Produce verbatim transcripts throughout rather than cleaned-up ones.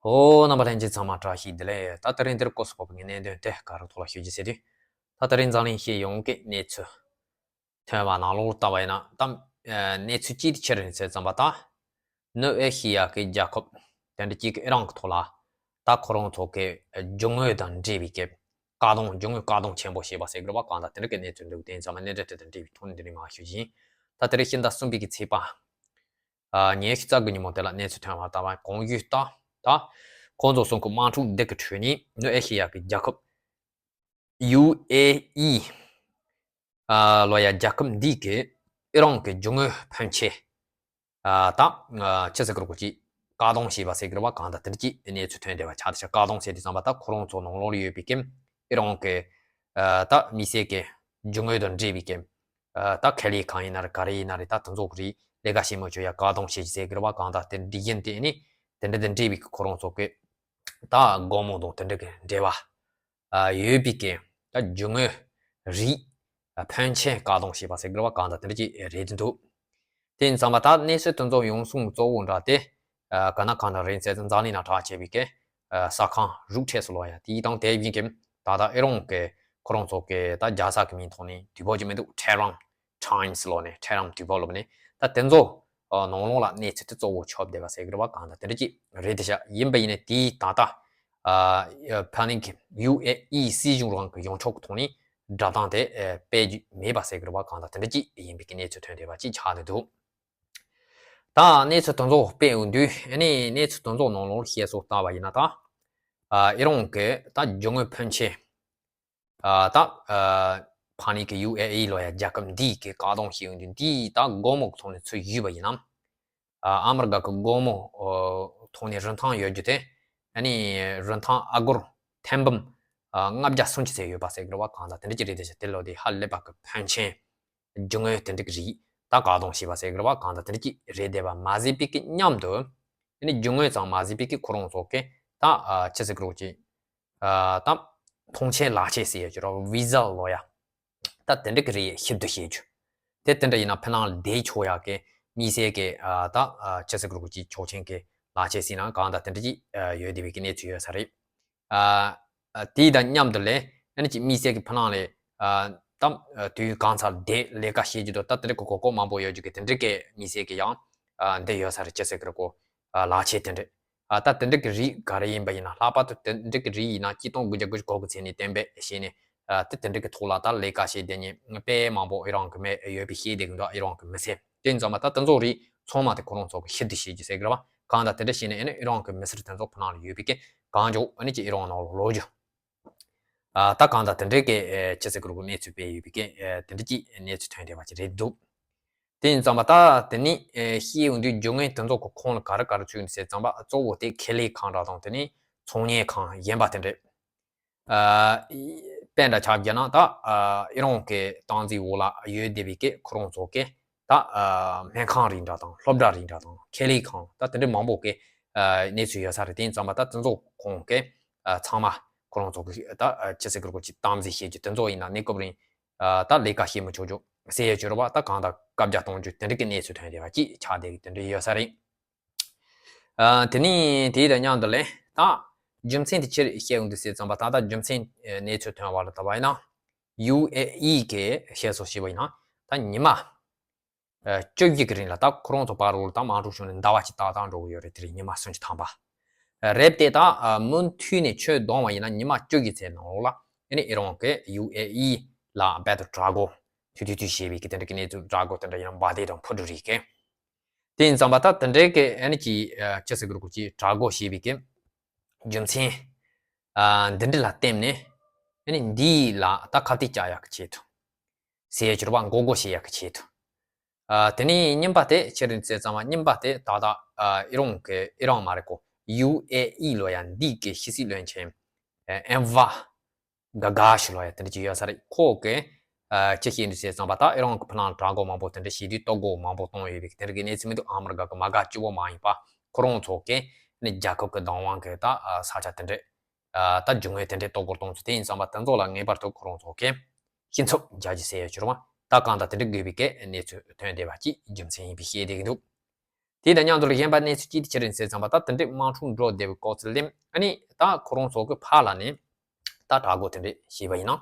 ཨོ། རྣམ་པ་ལྷན་རྒྱས་ཚང་མ་བཀྲ་ཤིས་བདེ་ལེགས། ད་དེ་རིང་འདིར་སྐོར་སོགས་ཀྱི་གནད་དོན་དེ་ག་རུ་ཐོག་ལ་ཞུ་རྒྱུ་ཟེར་དུས། ད་དེ་རིང་འཛམ་གླིང་སྤྱི་ཡོངས་ཀྱི་གནས་ཚུལ་ཐོན་པ་ནང་ལོགས་ལྟ་བ་ཡིན་ན་ད་གནས་ཚུལ་གཅིག་དེ་ཆི་རེད་ཟེར་ཙམ་པ། ད་ནུབ་ཨེ་ཤི་ཡ་གི་རྒྱལ་ཁབ་དེ་འདྲ་གཅིག་གི་ཨི་རན་གྱི་ཐོག་ལ་ད་ཁོ་རང་ཚོ་གི་རྒྱུ་དངོས་དང་འབྲེལ་བའི་གི་བཀག་སྡོམ། རྒྱུ་དངོས་བཀག་སྡོམ་ཆེན་པོ་བྱས་པ་ཟེར་གི་རེད་པ། གང་ལྟར་དེ་འདྲ་གི་གནས་ཚུལ་འདུག་དེ་ཡིན་ཙང་གནད་དོན་དེ་དང་འབྲེལ་བའི་ཐོག་ནས་འདི་རིང་མར་ཞུ་རྒྱུ་ཡིན། ད་དེ་རིང་ཕྱི་ཟླ་གསུམ་པའི་གི་ཚེས་པ་ཉི་ཤུ་རྩ་དགུ་ཉིན་མོ་དེ་ལ་གནས་ཚུལ་ཐོན་པ་ལྟ་བ་གོང་ཞུས་ལྟར། ད་ཁོང་ཚོ་གསུམ་གི་དམག་འཁྲུག་འདི་གི་ཁྲོད་ནས་ནུབ་ཨེ་ཤེ་ཡ་གི་རྒྱལ་ཁབ་ཡུ་ཨེ་ཨི་ལོ་ཡ་རྒྱལ་ཁབ་འདི་གི་ཨི་རན་གི་རྒྱུ་དངོས་ཕོན་ཆེ་ད་ཆི་ཟེར་གི་རེད་གོ་ཅིག་བཀག་སྡོམ་བྱས་པ་ཟེར་གི་རེད་པ། གང་ལྟར་དེ་འདྲ་ཅིག་གནས་ཚུལ་ཐོན་བསྡད་པ་ཆགས། དེ་ཆ་བཀག་སྡོམ་བྱས་དུས་ཙམ་པ་ད་ཁོ་རང་ཚོ་ནང་ལོགས་ལ་ཡོད་པའི་གི་ཨི་རན་གི་ད་མི་སེར་གི་རྒྱུ་དངོས་དང་འབྲེལ་བའི་གི་ད་ཁེ་ལས་ཁང་ཡིན་ན་རེད། ག་རེ་ཡིན་ན་རེད། ད་དེ་ཚོ་གི་རིགས་ལས་ཀ་བྱེད་མི་ཆོག་ཡ་བཀག་སྡོམ་བྱེད་ཟེར་གི་རེད་པ། གང་ལྟར་དེ་འདི་ཡིན་དེ་ནི་དེ་འདྲ་དང་འབྲེལ་བའི་གི་ཁོ་རང་ཚོ་གི་ད་སྒོར་མོ་དང་དེ་འདྲ་གི་འབྲེལ་བ་ཡོད་པའི་གི་ད་རྒྱུ་དངོས་རིགས་ཕོན་ཆེ་བཀག་སྡོམ་བྱས་པ་ཟེར་གི་རེད་པ། གང་ལྟར་དེ་འདྲ་ཅིག་རེད་འདུག་དེ་ཡིན་ཙང་མ་ད་གནས་ཚུལ་དེ་ཚོ་ཡོང་གསུང་གཙོ་བོ་འདྲ་དེ། ཨ་ག་ན་གང་ན་རེད་ཟེར་ཙང་འཛམ་གླིང་ནང་གྲགས་ཆེ་བའི་གི་ཨ་གསར་ཁང་རུག་ཊར་སི་ལོ་ཡ་དེའི་དང་དེ་བཞིན་གི་ད་ལྟ་ཨི་རན་གི་ཁོ་རང་ཚོ་གི་ད་རྒྱལ་ས་གི་མིང་ཐོག་ནས་དུས་བབ་ཅིག་མི་འདུག་ཊེ་ཧྲན་ཊའིམ་སི་ལོ་ནས། ཊེ་ཧྲན་དུས་བབ་ལབ་ནས་ད་དེ་ཚོ་ཨ་ནང་ལོགས་ལ་གནས་ཚུལ་དེ་གཙོ་བོ་ཆགས་བསྡད་པ་ཟེར་གི་རེད་པ། གང་ལྟར་དེ་འདྲ་ཅིག་རེད་དེ་ཤག་ཡིན་པ་ཡིན་ནའི་དེའི་ད་ལྟ་ཨ་ཕ་ནིང་གི་ཡུ་ཨེ་ཨི་སྲིད་གཞུང་རང་གི་ཡོངས་ཁྱབ་ཀྱི་ཐོག་ནས་སྒྲ་གདངས་དེ་ཨ་སྤེལ་རྒྱུ་མེད་པ་ཟེར་གི་རེད་པ། གང་ལྟར་དེ་འདྲ་ཅིག་ཡིན་པའི་གི་གནས་ཚུལ་ཐོན་བསྡད་པ་ཅིག་ཆགས་བསྡད་འདུག་ད་གནས་ཚུལ་དེ་ཚོ་སྤེལ་ཡོང་དུས་ཨ་ནི་གནས་ཚུལ་དེ་ཚོ་ནང་ལོགས་བཤད་སྲོལ་ལྟ་བ་ཡིན་ན་ད་ཨ་ཨི་རན་གི་ད་རྒྱུ་དངོས་ཕོན་ཆེ་ཨ་ད་ཨ་ཕ་ནི་གི་ཡུ་ཨེ་ཨི་ལོ་ཡ་རྒྱལ་ཁབ་འདིའི་གི་བཀག་སྡོམ་བྱེད་ཡོང་དུས་འདིའི་ད་སྒོར་མོ་གི་ཐོག་ནས་ཚུར་ཞུས་པ་ཡིན་ན། ཨ་ཨ་མི་རི་ཀ་གི་སྒོར་མོ་ཨོ་ཐོག་ནས་རིན་ཐང་ཡོད་རྒྱུ་དེ་ཨ་ནི་རིན་ཐང་ཨ་སྒོར་ཐེར་འབུམ་ཨ་ལྔ་བརྒྱ་སུམ་ཅུ་ཙམ་ཡོད་པ་ཟེར་གི་རེད་པ། གང་ལྟར་དེ་འདྲ་ཅིག་རེད་དེ་ཤག་དེ་ལོ་དེ་ཧ་ལས་པ་གི་ཕོན་ཆེན་རྒྱུ་དངོས་དེ་འདྲ་གི་རིགས་ད་བཀག་སྡོམ་བྱས་པ་ཟེར་གི་རེད་པ། གང་ལྟར་དེ་འདྲ་ཅིག་རེད་བསྡད་པ་མ་ཟད་པའི་གི་མཉམ་དུ་ཨ་ནི་རྒྱུ་དངོས་ཙམ་མ་ཟད་པའི་གི་ཁོ་རང་ཚོ་གི་ད་ཨ་ཆི་ཟེར་གི་རེད་ཅིག་ཨ་ད་ཐོངས་མཆན་ལག་ཁྱེར་ཟེར་ཡ་ཅིག་རེད་པ། བི་ཟ་ལོ་ཡ། ད་དེ་འདྲ་གི་རིགས་ཞིབ་ཏུ་བཤད་རྒྱུ། དེ་དེ་འདྲ་ཡིན་ན་ཕི་ནང་ལ་བསྡད་ཆོག་ཡག་གི་མི་སེར་གི་ཨ་ད་ཨ་ཆི་ཟེར་གི་རེད་གོ་ཅིག་ཆོག་མཆན་གི་ལག་ཁྱེར་ཟེར་ན་གང་ལྟར་དེ་འདྲ་ཅིག་ཨ་ཡོད་བསྡད་པའི་གི་གནས་ཚུལ་ཡོད་ས་རེད། ཨ་ཨ་དེ་དང་མཉམ་དུ་ལས་ཨ་ནི་ཅིག་མི་སེར་གི་ཕི་ནང་ལ་ཨ་ད་ཨ་དུས་གང་ཚར་བསྡད་ལས་ཀ་བྱེད་རྒྱུ་དང་ད་དེ་འདྲ་གི་གོ་སྐབས་མང་པོ་ཡོད་རྒྱུ་གི་དེ་འདྲ་གི་མི་སེར་གི་ཡང་ཨ་འདི་ཡོད་ས་རེད། ཆི་ཟེར་གི་རེད་གོ་ཨ་ལག་ཁྱེར་དེ་འདྲ། ཨ་ད་དེ་འདྲ་གི་རིགས་ག་རེ་ཡིན་པ་ཡིན་ན། ལྷག་པར་དུ་དེ་འདྲ་གི་རིགས་ཡིན་ན་གཅིག་སྟོང་དགུ་བརྒྱ་དགུ་བཅུ་གོ་དགུ་ཚེས་ནས་གཏན་འབེབས་བྱས་ནས་ཨ་དེ་དེ་འདྲ་གི་ཐོག་ལ་ད་ལས་ཀ་བྱས་བསྡད་མཁན་དཔེ་མང་པོ་ཨི་རན་གི་མི་ཡོད་པའི་ཤེས་བསྡད་གི་འདུག་ཨི་རན་གི་མི་སེར་དེ་ཡིན་ཙང་མ་ད་དེ་ཚོ་རིགས་ཚང་མ་དེ་ཁོ་རང་ཚོ་གི་ཕྱིར་བསྡུ་བྱེད་རྒྱུ་ཟེར་གི་རེད་པ། གང་ལྟར་དེ་འདྲ་བྱས་ནས་ཨ་ནི་ཨི་རན་གི་མི་སེར་དེ་ཚོ་ཕི་ནང་ལ་ཡོད་པའི་གི་གང་མགྱོགས་ཨ་ནི་ཅིག་ཨི་རན་ནང་ལ་ལོག་རྒྱུ། ཨ་ད་གང་ལྟར་དེ་འདྲའི་གི་ཨེ་ཆི་ཟེར་གི་རེད་གོ་གནས་ཚུལ་སྤེལ་ཡོད་པའི་གི་ཨེ་དེ་འདྲ་ཅིག་གནས་ཚུལ་ཐོན་བསྡད་པ་ཅིག་རེད་འདུག་དེ་ཡིན་ཙང་མ་ད་དེ་ནི་ཨེ་བཤད་ཡོང་དུས་རྒྱུ་དངོས་དེ་ཚོ་གི་ཁོངས་ལ་ག་རེ་ག་རེ་ཚུད་ཡོད་ཟེར་ཙང་མ་གཙོ་བོ་དེ་ཁེ་ལས་ཁང་འདྲ་དང་དེ་ནི་ཚོང་གཉེར་ཁང་གཞན་པ་དེ་འདྲ། ཨ་དཔེ་འདྲ་ཆ་བཞག་ན་ད་ཨ་ཨི་རན་གི་སྟངས་འཛིན་འོག་ལ་ཡོད་བསྡད་པའི་གི་ཁོ་རང་ཚོ་གི་ད་ཨ་སྨན་ཁང་རིགས་འདྲ་དང་སློབ་གྲྭ་རིགས་འདྲ་དང་ཁེ་ལས་ཁང་ད་དེ་འདྲ་མང་པོ་གི་ཨ་གནས་ཚུལ་ཡོད་ས་རེད། དེ་ཡིན་ཙང་མ་ད་དེ་ཚོ་ཁོངས་གི་ཨ་ཚང་མ་ཁོ་རང་ཚོ་གི་ད་ཨ་ཆི་ཟེར་གི་རེད་གོ་ཅིག་དམ་འཛིན་བྱེད་རྒྱུ་དེ་ཚོ་ཡིན་ན་གནས་སྐབས་རིང་ཨ་ད་ལས་ཀ་བྱེད་མི་ཆོག་རྒྱུ་ཟེར་ཡ་ཅིག་རེད་པ། ད་གང་ལྟར་བཀའ་རྒྱ་གཏོང་རྒྱུ་དེ་འདྲ་གི་གནས་ཚུལ་ཐོན་བསྡད་པ་ཅིག་ཆགས་བསྡད་ཀྱི་དེ་འདྲ་ཡོད་ས་རེད། ཨ་དེ་ནས་དེའི་དང་མཉམ་དུ་ལས་ད་རྒྱུ་མཚན་དེ་ཅི་རེད་བཤད་ཡོང་དུས་ཟེར་ཙམ་པ་ད་ལྟ་རྒྱུ་མཚན་གནས་ཚུལ་ཐོན་པ་ལ་ལྟ་བ་ཡིན་ན་ཡུ་ཨེ་ཨི་གི་བཤད་སྲོལ་བྱས་པ་ཡིན་ན་ད་ཉི་མ་ཨ་བཅུ་བཞི་གི་རིང་ལ་ད་ཁོ་རང་ཚོ་བར་རོལ་ད་དམག་འཁྲུག་བྱུང་ནས་ཟླ་བ་གཅིག་ཏག་ཏག་འགྲོ་གི་ཡོད་རེད། དེ་རིང་ཉི་མ་སུམ་ཅུ་ཐམ་པ་རེད་དེ། ད་ཨ་མུ་མཐུད་ནས་ཆོད་གཏོང་བ་ཡིན་ན་ཉི་མ་བཅུ་གི་ཚེ་ནང་ལོགས་ལ་ཨ་ནི་ཨི་རན་གི་ཡུ་ཨེ་ཨི་ལ་རྦད་དེ་དྲག་རྒོལ་ཐུ་ཐུ་ཐུ་བྱས་པའི་གི་དེ་འདྲ་གི་གནས་ཚུལ་དྲག་རྒོལ་དེ་འདྲ་ཡིན་ན་འབར་མདེལ་དང་འཕུར་གྲུ་རེད་གི། དེ་ཡིན་ཙང་མ་ད་དེ་འདྲའི་གི་ཨ་ནི་ཅིག་ཨ་ཅི་ཟེར་གི་རེད་གོ་ཅིག་དྲག་རྒོལ་བྱས་པའི་གི་རྒྱུ་མཚན་ཨ་འདི་འདྲ་ལ་བརྟེན་ནས་ཨ་ནི་འདི་ལ་ད་ཁ་གཏད་བཅག་ཡག་གི་ཆེད་དུ་ཟེར་ཡ་ཅིག་རེད་པ། མགོ་སྐོར་བྱེད་ཡག་གི་ཆེད་དུ། ཨ་དེ་ནས་གཉིས་པ་དེ་ཅི་རེད་ཟེར་ཙང་མ་གཉིས་པ་དེ་ད་ལྟ་ཨ་ཨི་རན་གི་ཨི་རན་མ་རེད་གོ་ཡུ་ཨེ་ཨི་ལོ་ཡ་འདི་གི་ཕྱི་སྲིད་བློན་ཆེན་ཨེ་ཨེན་ཝ་ག་ག་ཤི་ལོ་ཡ་དེ་འདྲ་ཅིག་ཡོད་ས་རེད། ཁོ་གི་ཨ་ཅི་བཤད་འདུག་ཟེར་ཙམ་པ་ད་ཨི་རན་གི་ཕི་ནང་དྲག་རྒོལ་མང་པོ་དེ་འདྲ་བྱེད་དུས་གཏོར་རྒོལ་མང་པོ་གཏོང་ཡོད་པའི་དེ་འདྲ་གི་གནས་ཚུལ་མི་འདུག་ཨ་མི་རི་ཀ་གི་དམག་སྒར་གཅིག་པོ་མ་ཡིན་པ་ཁོ་རང་ཚོ་གི་ནི་རྒྱལ་ཁབ་ཀྱི་བདག་དབང་གི་ད་ཨ་ས་ཆ་དེ་འདྲ་ཨ་ད་རྒྱུ་དངོས་དེ་འདྲ་གཏོར་རྒོལ་གཏོང་ཚུལ་དེ་ཡིན་ཙམ་པ་དེ་ཚོ་ལ་ངེས་པར་དུ་ཁོ་རང་ཚོ་གི་ཤིན་ཚབ་རྒྱག་རྒྱུ་ཟེར་ཡ་ཅིག་རེད་པ། ད་གང་ལྟར་དེ་འདྲ་དགོས་པའི་གི་གནས་ཚུལ་ཐོན་བསྡད་པ་ཅིག་རྒྱུ་མཚན་ཡིན་པའི་བཤད་བསྡད་ཀྱི་འདུག་དེ་དང་མཉམ་དུ་ལ་གཞན་པ་གནས་ཚུལ་གཅིག་དེ་ཅི་རེད་ཟེར་ཙམ་པ། ད་དེ་འདྲའི་དམག་འཁྲུག་འགྲོ་བསྡད་པའི་སྐོར་ཚུལ་ལེམ། ཨ་ནི་ད་ཁོ་རང་ཚོ་གི་ཕར་ལ་ནས་ད་དྲག་རྒོལ་དེ་འདྲས་བྱས་པ་ཡིན་ན།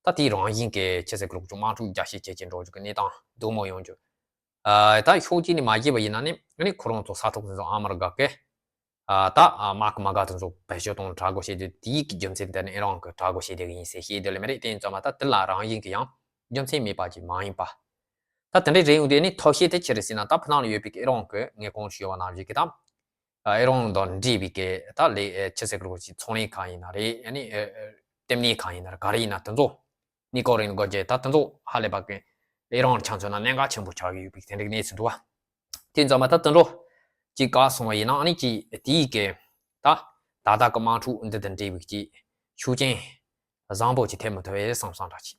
ད་དེའི་རང་བཞིན་གྱི་ཆི་ཟེར་གི་རུ་ཅུང་དམག་འཁྲུག་རྒྱ་ཆེ་ཇེ་ཆེ་འགྲོ་རྒྱུ་གི་གནས་སྟངས་སྡུག་མོ་ཡོང་རྒྱུ། ཨ་ད་ཕྱོགས་གཅིག་ནས་མ་བརྗེད་པ་ཡིན་ན་ནི། ཨ་ནི་ཁོ་རང་ཚོ་ས་ཐོག་དེ་ཚོ་ཨ་མ་རི་ཀ་གི་ཨ་ད་ཨ་དམག་གི་དམག་སྒར་དེ་ཚོ་བེད་སྤྱོད་གཏོང་དྲག་རྒོལ་བྱས་ཏེ། དེའི་གི་རྒྱུ་མཚན་དེ་ནི་ཨི་རན་གི་དྲག་རྒོལ་བྱས་བསྡད་གི་ཡིན་ཟེར་བཤད་སྡོད་ལེ་མ་རེད། དེ་ཡིན་ཙང་མ་ད་དེ་ལ་རང་བཞིན་གི་ཡང་རྒྱུ་མཚན་མེད་པ་ཅིག་མ་ཡིན་པ། ད་དེ་འདྲའི་རེད་ཡོང་དུས་ནི་ཐབས་ཤེས་དེ་ཅི་རེད་ཟེར་ན། ད་ཕ་ནང་ལ་ཡོད་པའི་གི་ཨི་རན་གི་ངས་གོང་དུ་ཞུས་པ་ནང་བཞིན་གི་ད་ཨི་རན་དང་འབྲེལ་བའི་གི་ད་ལས་ཆི་ཟེར་གི་རུ་ཅུང་ཚོང་ལས་ཁང་ཡིན་ན་རེད། ཨ་ནི་ལྟེ་གནས་ཁང་ཡིན་ན་རེད། ག་རེ་ཡིན་ན་དེ་ཚོ་ནི་ཀོ་རིན་གོ་ཇེ་ད་དེ་ཚོ་ཧ་ལས་པ་གི་ཨི་རན་ཆ་མཚོན་ན་གནད་འགག་ཆེན་པོ་ཆགས་ཀྱི་ཡོད་པའི་དེ་འདྲའི་གནས་ཚུལ་འདུག་བ། དེ་ཙམ་མ་ད་དེ་འདྲ་ཅིག་བཀག་སོང་བ་ཡིན་ན། ཨ་ནི་ཅིག་དེའི་གི་ད་ད་ལྟ་གི་དམག་འཁྲུག་འདི་དང་འབྲེལ་བའི་ཅིག་ཤུགས་རྐྱེན་བཟང་པོ་ཅིག་ཐེབས་མི་ཐུབ་པའི་བསམ་བསམ་འདྲ་ཅིག་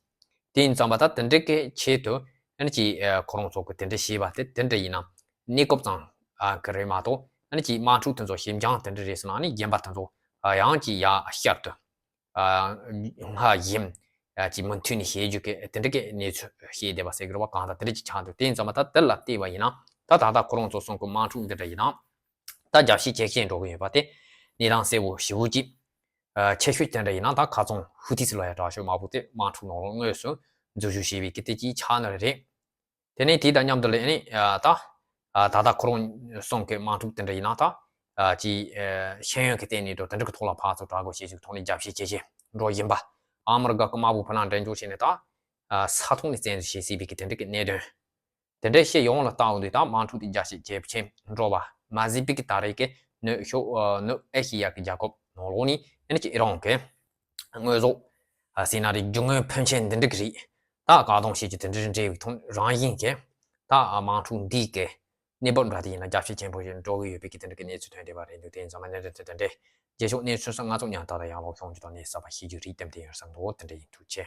དེ་ཡིན་ཙམ་པ་ད་དེ་འདྲ་གི་ཆེད་དུ་ཨ་ནི་ཅིག་ཁོ་རང་ཚོ་གི་དེ་འདྲ་བྱས་པ་དེ་དེ་འདྲ་ཡིན་ན་གནས་སྐབས་ཙམ་གི་རེད་མ་གཏོགས། ཨ་ནི་ཅིག་དམག་འཁྲུག་དེ་ཚོ་ཞིབ་འཇང་དེ་འདྲ་རེད་ཟེར་ན། ཨ་ནི་རྒན་པ་དེ་ཚོ་ཡང་ཅིག་ཡ་བསྐྱར་དུ་སྔར་བཞིན་ཅིག་མུ་མཐུད་ནས་བྱེད་རྒྱུ་གི་དེ་འདྲ་གི་གནས་ཚུལ་བཤད་བསྡད་པ་ཟེར་གི་རེད་བ། གང་ལྟར་དེ་འདྲ་ཅིག་ཆགས་འདུག་དེ་ཡིན་ཙམ་པ་ད་དེ་ལ་བལྟས་པ་ཡིན་ན། ད་ད་ལྟ་ཁོ་རང་ཚོ་གསུམ་གི་དམག་འཁྲུག་འདི་འདྲ་ཡིན་ན། ད་རྒྱ་ཆེ་ཇེ་ཆེ་འགྲོ་གི་ཡོད་པ་དེ་གནས་སྟངས་གསལ་པོ་ཞེ་པོ་ཅིག་ཨ་ཆེ་ཤོས་དེ་འདྲ་ཡིན་ན། ད་ཁ་སང་ཧུ་ཐི་སི་ལ་ཡ་དྲག་ཤོས་དམག་དཔུང་དེ་དམག་འཁྲུག་ནང་ལོགས་དངོས་སུ་འཛུལ་ཞུགས་བྱས་པའི་གི་དེ་ཅིག་ཆགས་ནི་རེད། དེ་ནས་དེ་དང་མཉམ་དུ་ལ་ཨ་ནི་ཨ་ད་ཨ་ད་ལྟ་ཁོ་རང་གསུམ་གི་དམག་འཁྲུག་དེ་འདྲ་ཡིན་ན། ད་ཨ་ཅིག་ཨ་ཤེས་ཡོན་གི་སྟེང་ནས་འགྲོ་དེ་འདྲ་གི་ཐོག་ལ་ཕར་ཚུར་དྲག་རྒོལ་བྱེད་ཅིག་ཐོག་ནས་རྒྱབ་བཤིག་བྱེད་བྱེད་འགྲོ་བཞིན་པ། ཨ་མི་རི་ཀ་གི་དམག་དཔུང་ཕར་ལ་འགྲེམས་འཇོག་བྱས་ནས། ད་ཨ་ས་ཐོག་ནས་བཙན་འཛུལ་བྱེད་སྲིད་པའི་གི་དེ་འདྲ་གི་གནད་དོན། དེ་འདྲའི་ཤེས་ཡོང་ལ་ལྟ་འོང་དུས། ད་དམག་འཁྲུག་དེ་རྒྱ་ཆེ་ཇེ་ཆེ་འགྲོ་བ་མ་ཟད་པའི་གི་ད་རེས་ཀྱི་ནུབ་ཕྱོགས་ཨ་ནུབ་ཨེ་ཤེ་ཡ་གི་རྒྱལ་ཁབ་ནང་ལོགས་ནས་ཨ་ནི་ཅིག་ཨི་རན་གི་དངོས་ཟོག་ཨ་ཟེར་ན་རེད། རྒྱུ་དངོས་ཕོན་ཆེན་འདི་འདྲ་གི་རིགས་ད་བཀག་སྡོམ་བྱེད་རྒྱུ་དེ་འདྲ་འབྲེལ་བའི་ཐོག་རང་བཞིན་གྱི་ད་དམག་འཁྲུག་འདིའི་གི་གནས་བབ་འདྲ་དེ་ཡིན་ན་རྒྱ་ཆེ་ཆེན་པོ་ཞིག་འགྲོ་གི་ཡོད་པའི་གི་དེ་འདྲ་གི་གནས་ཚུལ་ཐོན་བསྡད་པ་རེད་འདུག་དེ་ཡིན་ཙང་མ་གནད་དོན་དེ་འདྲ་རྗེས་ཕྱོགས་གནས་ཚུལ་སོགས་ང་ཚོ་མཉམ་དུ་ལ་ཡང་ལོག་ཤོང་རྒྱུ་དང་། གནས་ས་པ་ཤེས་རྒྱུ་རིགས་དེ་འདྲ་ཡིན་བསམ་འདུག་དེ་འདྲ་ཡིན། ཐུགས་རྗེ་ཆེ།